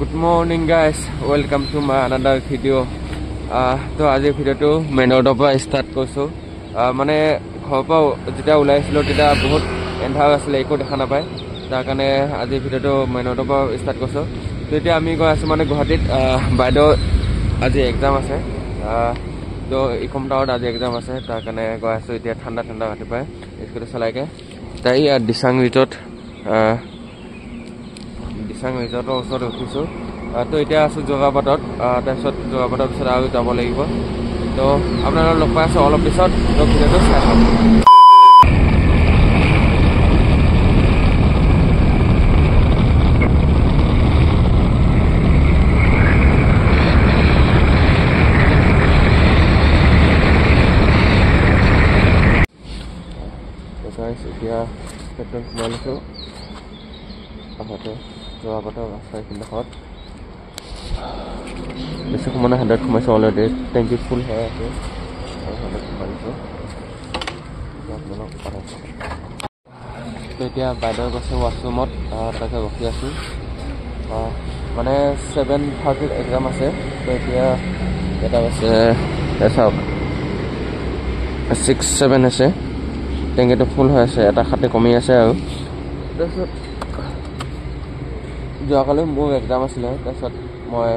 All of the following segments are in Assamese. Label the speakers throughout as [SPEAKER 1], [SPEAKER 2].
[SPEAKER 1] Good morning guys, welcome to my another video. তো আজিৰ ভিডিঅ'টো মেইন ৰোডৰ পৰা ষ্টাৰ্ট কৰিছোঁ। মানে ঘৰৰ পৰা যেতিয়া ওলাইছিলোঁ তেতিয়া বহুত এন্ধাৰ আছিলে, একো দেখা নাপায়, তাৰ কাৰণে আজিৰ ভিডিঅ'টো মেইন ৰোডৰ পৰা ষ্টাৰ্ট কৰিছোঁ। তো এতিয়া আমি গৈ আছোঁ মানে গুৱাহাটীত, বাইদেউ আজি এক্সাম আছে, তো ইকম টাৱাৰত আজি এক্সাম আছে, তাৰ কাৰণে গৈ আছোঁ। এতিয়া ঠাণ্ডা ঠাণ্ডা ৰাতিপুৱাই স্কুটি চলাইকে তাই ইয়াত দিচাং ৰিজৰ্ট, দিচাং ৰিজৰ্টৰ ওচৰত ৰখিছোঁ। তো এতিয়া আছোঁ যোৰাবাটত, তাৰপিছত যোৰাবাটৰ পিছত আৰু যাব লাগিব। তো আপোনালোক লগ পাই আছোঁ অলপ পিছত, তো ভিডিঅ'টো চাই থাকক। এতিয়া পেট্ৰল সোমাই লৈছোঁ আহোঁতে যোৰাবাটৰ ৰাস্তা এইখিনিডোখৰত বেছি সোমোৱা নাই, 100 সোমাইছোঁ অলৰেডি, টেংকি ফুল হৈ আছে আৰু 100 সোমাই লৈছোঁ। আপোনালোক তো এতিয়া বাইদেউ গৈছে ৱাছৰুমত, তাৰপিছত ৰখি আছোঁ। মানে 7:30 এক্সাম আছে। তো এতিয়া এটা আছে চাওক 6-7 আছে, টেংকিটো ফুল হৈ আছে, এটা খাতে কমি আছে আৰু। তাৰপিছত যোৱাকালি মোৰ এক্সাম আছিলে, তাৰপিছত মই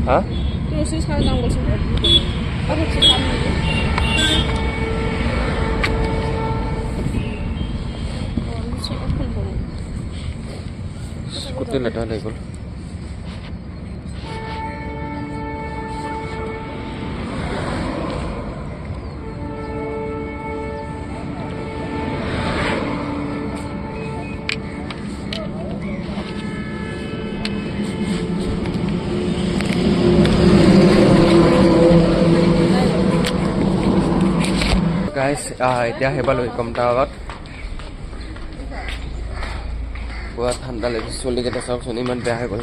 [SPEAKER 1] হা স্কুটি লেতেৰা লাগি গ'ল। গাইছ এতিয়া আহি পালোঁ ইকম টাৱাৰত, পুৰা ঠাণ্ডা লাগিছে। চুলিকেইটা চাওকচোন ইমান বেয়া হৈ গ'ল,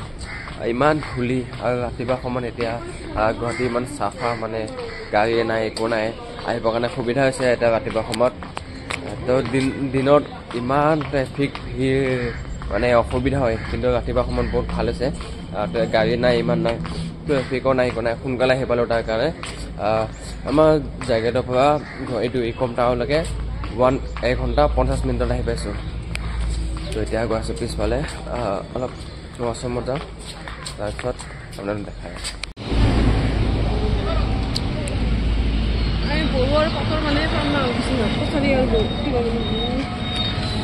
[SPEAKER 1] ইমান ধূলি আৰু ৰাতিপুৱা সময়ত এতিয়া গুৱাহাটী ইমান চাফা, মানে গাড়ী নাই একো নাই, আহিবৰ কাৰণে সুবিধা হৈছে এতিয়া ৰাতিপুৱা সময়ত। তো দিনত ইমান ট্ৰেফিক ভিৰ, মানে অসুবিধা হয়, কিন্তু ৰাতিপুৱা সময়ত বহুত ভাল হৈছে। তো গাড়ী নাই ইমান নাই, ট্ৰেফিকো নাই একো নাই, সোনকালে আহি পালোঁ। তাৰ কাৰণে আমাৰ জেগাটোৰ পৰা এইটো ইকম টাৱাৰলৈকে 1 ঘণ্টা 50 মিনিটত আহি পাইছোঁ। তো এতিয়া গৈ আছোঁ পিছফালে, অলপ ৱাছৰুমত যাওঁ, তাৰপিছত আপোনালোক দেখাই আছোঁ।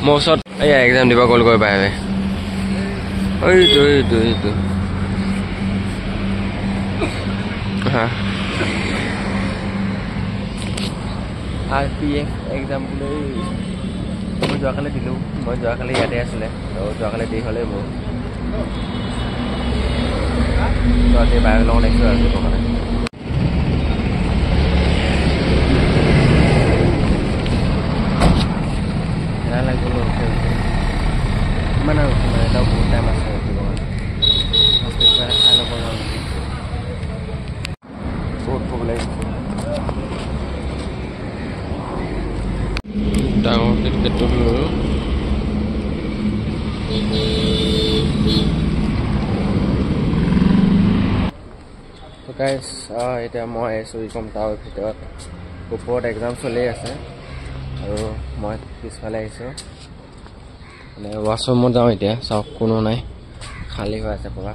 [SPEAKER 1] মোৰ ওচৰত এইয়া এক্সাম দিব গ'লগৈ বাহিৰে, এইটো এইটো এইটো হা RPF exam বুলি মই যোৱাকালি দিলোঁ। মই যোৱাকালি ইয়াতে আছিলে, তো যোৱাকালি দেৰি হ'লে মোৰ আজি বাহিৰৰ লগত আহিছোঁ আৰু দিবৰ কাৰণে। এলাহ লাগি গ'ল ৰখি ৰখি, কিমান আৰু ৰখিম, এতিয়াও বহুত টাইম আছে ৰখিব কাৰণে। ফাৰ্ষ্ট কিবা এটা খাই ল'ব যাওঁ নেকি, বহুত ভোক লাগিছে। ডাঙৰ টিকেটটো ল'লোঁ। গাইছ এতিয়া মই আহিছোঁ ইকম টাৱাৰ ভিতৰত, ওপৰত এক্সাম চলি আছে আৰু মই পিছফালে আহিছোঁ, মানে ৱাছৰুমত যাওঁ এতিয়া। চাওক কোনো নাই, খালী হৈ আছে পূৰা।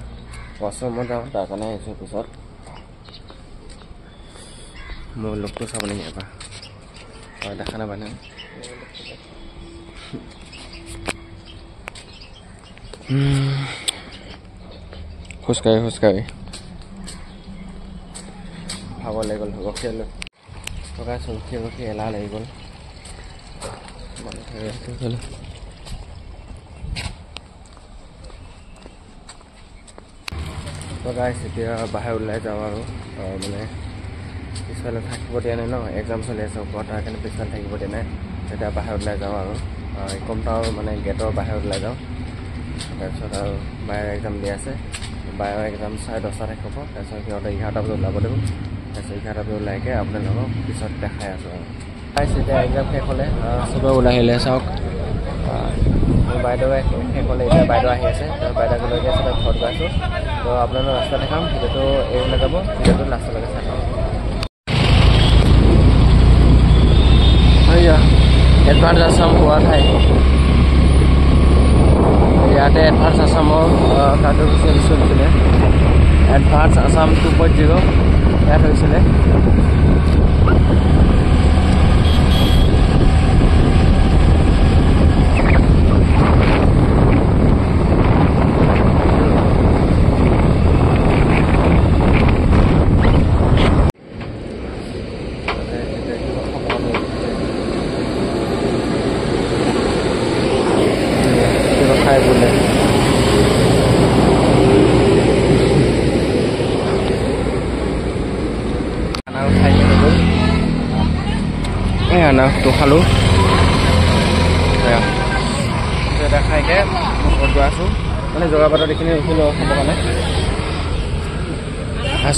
[SPEAKER 1] ৱাছৰুমত যাওঁ, তাৰ কাৰণে আহিছোঁ। পিছত মোৰ লোকটো চাব নেকি এবাৰ, দেখা নাপায় নহয়। খোজকাঢ়ি খোজকাঢ়ি ভাগৰ লাগি গ'ল, ৰখি ৰখি ৰখি এলাহ লাগি গ'ল। তো গাইছ এতিয়া বাহিৰ ওলাই যাওঁ আৰু মানে পিছফালে থাকিব দিয়া নাই ন, এক্সাম চলি আছে ওপৰত, তাৰ কাৰণে পিছফালে থাকিব দিয়া নাই। তেতিয়া বাহিৰত ওলাই যাওঁ আৰু কম্পিউটাৰ মানে গেটৰ বাহিৰত ওলাই যাওঁ। তাৰপিছত আৰু বায়ৰ এক্সাম দিয়া আছে, বায়ৰ এক্সাম 10:30ত শেষ হ'ব। তাৰপিছত সিহঁতে 11টা বজাত ওলাব লাগিব। তাৰপিছত 11টা বজাত ওলাইকৈ আপোনালোকক পিছত দেখাই আছোঁ আৰু। গাইছ এতিয়া এক্সাম শেষ হ'লে চবে ওলাই আহিলে চাওক, মোৰ বাইদেউ শেষ হ'লে এতিয়া বাইদেউ আহি আছে, তো বাইদেউক লৈ গৈ আছে ঘৰত গৈ আছোঁ। তো আপোনালোক ৰাস্তা দেখাম, ভিডিঅ'টো এৰি নাযাব, ভিডিঅ'টো লাষ্টলৈকে চাই থাকক। এডভান্স আছাম হোৱা ঠাই, ইয়াতে এডভান্স আছামৰ কাৰ্যসূচী চলিছিলে। এডভান্স আছাম 2.0 ইয়াত হৈছিলে। খাই বোলে খাই গ'ল, এই আনাৰসটো খালোঁ। এতিয়া খাইকে ঘৰত গৈ আছোঁ, মানে যোৰাবাটত এইখিনি ৰখিলোঁ খাবৰ কাৰণে।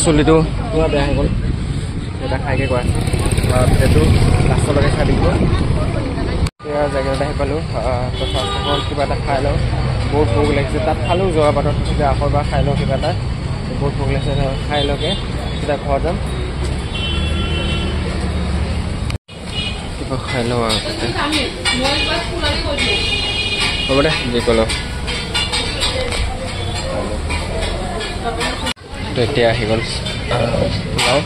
[SPEAKER 1] চুলিটো পূৰা বেয়া হৈ গ'ল, এতিয়া খাইকে গৈ আছোঁ। ভিডিঅ'টো লাষ্টলৈকে চাই দিব। এতিয়া জেগাত আহি পালোঁ, তো ফাৰ্ষ্ট অফ অল কিবা এটা খাই লওঁ, বহুত ভোক লাগিছে। তাত খালোঁ যোৰাবাটত, এতিয়া আকৌ এবাৰ খাই লওঁ কিবা এটা, বহুত ভোক লাগিছে, খাই লওঁকে তেতিয়া ঘৰত যাম। কিবা খাই লওঁ আৰু তাতে হ'ব দে, যি ক'লো। তো এতিয়া আহি গ'ল পোলাও।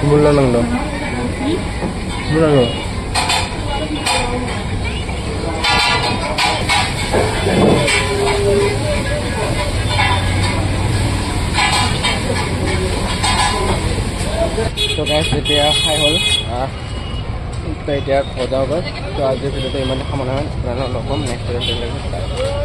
[SPEAKER 1] 물러난 거. 물러난 거. তো গাইছ এতিয়া খাই হ'ল, তো এতিয়া ঘৰ যাওঁগৈ। তো আজিৰ ভিডিঅ'টো ইমানতে সামৰণি, আপোনালোকক লগ পাম নেক্সট ভিডিঅ'ত।